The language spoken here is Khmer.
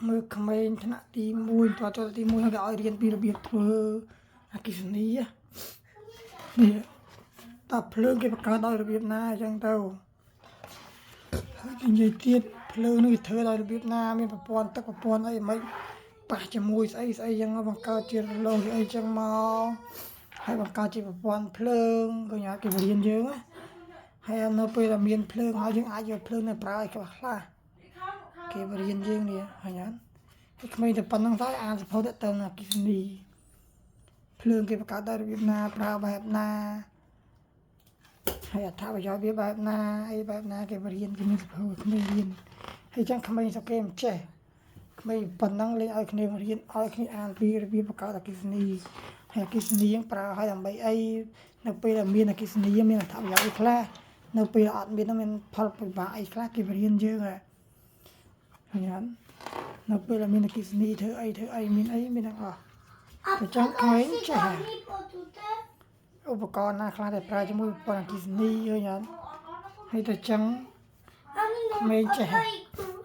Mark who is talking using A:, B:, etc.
A: មើលក្មេងថ្នាក់ទី1តើចូលទី1ហ្នឹងគេឲ្យរៀនពីរបៀបធ្វើអគ្គិសនីណានេះតើភ្លើងគេបង្កើតដោយរបៀបណាអញ្ចឹងទៅហើយគេនិយាយទៀតភ្លើងនេះគេធ្វើដោយរបៀបណាមានប្រព័ន្ធទឹកប្រព័ន្ធអីមិនប៉ះជាមួយស្អីស្អីអញ្ចឹងបង្កើតជារលកជាអីចឹងមកហើយបង្កើតជាប្រព័ន្ធភ្លើងឃើញអត់គេបរៀនយើងណាហើយនៅពេលដែលមានភ្លើងហើយយើងអាចយកភ្លើងទៅប្រើឲ្យខ្លះខ្លះគេបរៀនយើងនេះឃើញអត់ហើយក្មេងតែប៉ុណ្្នឹងទៅអានសភៅទៅទៅអគ្គិសនីភ្លើងគេបង្កើតដោយរបៀបណាប្រើបែបណាហើយអត្ថប្រយោជន៍វាបែបណាអីបែបណាគេបរៀនគេមានសភៅឲ្យក្មេងរៀនហើយចឹងក្មេងស្រុកគេមិនចេះក្មេងប៉ុណ្ណឹងលេងឲ្យគ្នារៀនឲ្យគ្នាអានពីរបៀបបង្កើតអគ្គិសនីហើយអគ្គិសនីយើងប្រើឲ្យដើម្បីអីនៅពេលដែលមានអគ្គិសនីមានអត្ថប្រយោជន៍អីខ្លះនៅពេលអត់មាននោះមានផលពិបាកអីខ្លះគេបរៀនយើងហ៎ឃើញអត់នៅពេលដែលមានអគ្គិសនីធ្វើអីធ្វើអីមានអីមានទាំងអស់ ទៅចឹងក្មេងចេះហ៎ឧបករណ៍ណាខ្លះដែលប្រើជាមួយប្រព័ន្ធអគ្គិសនីឃើញអត់ហើយទៅចឹងក្មេងចេះហ៎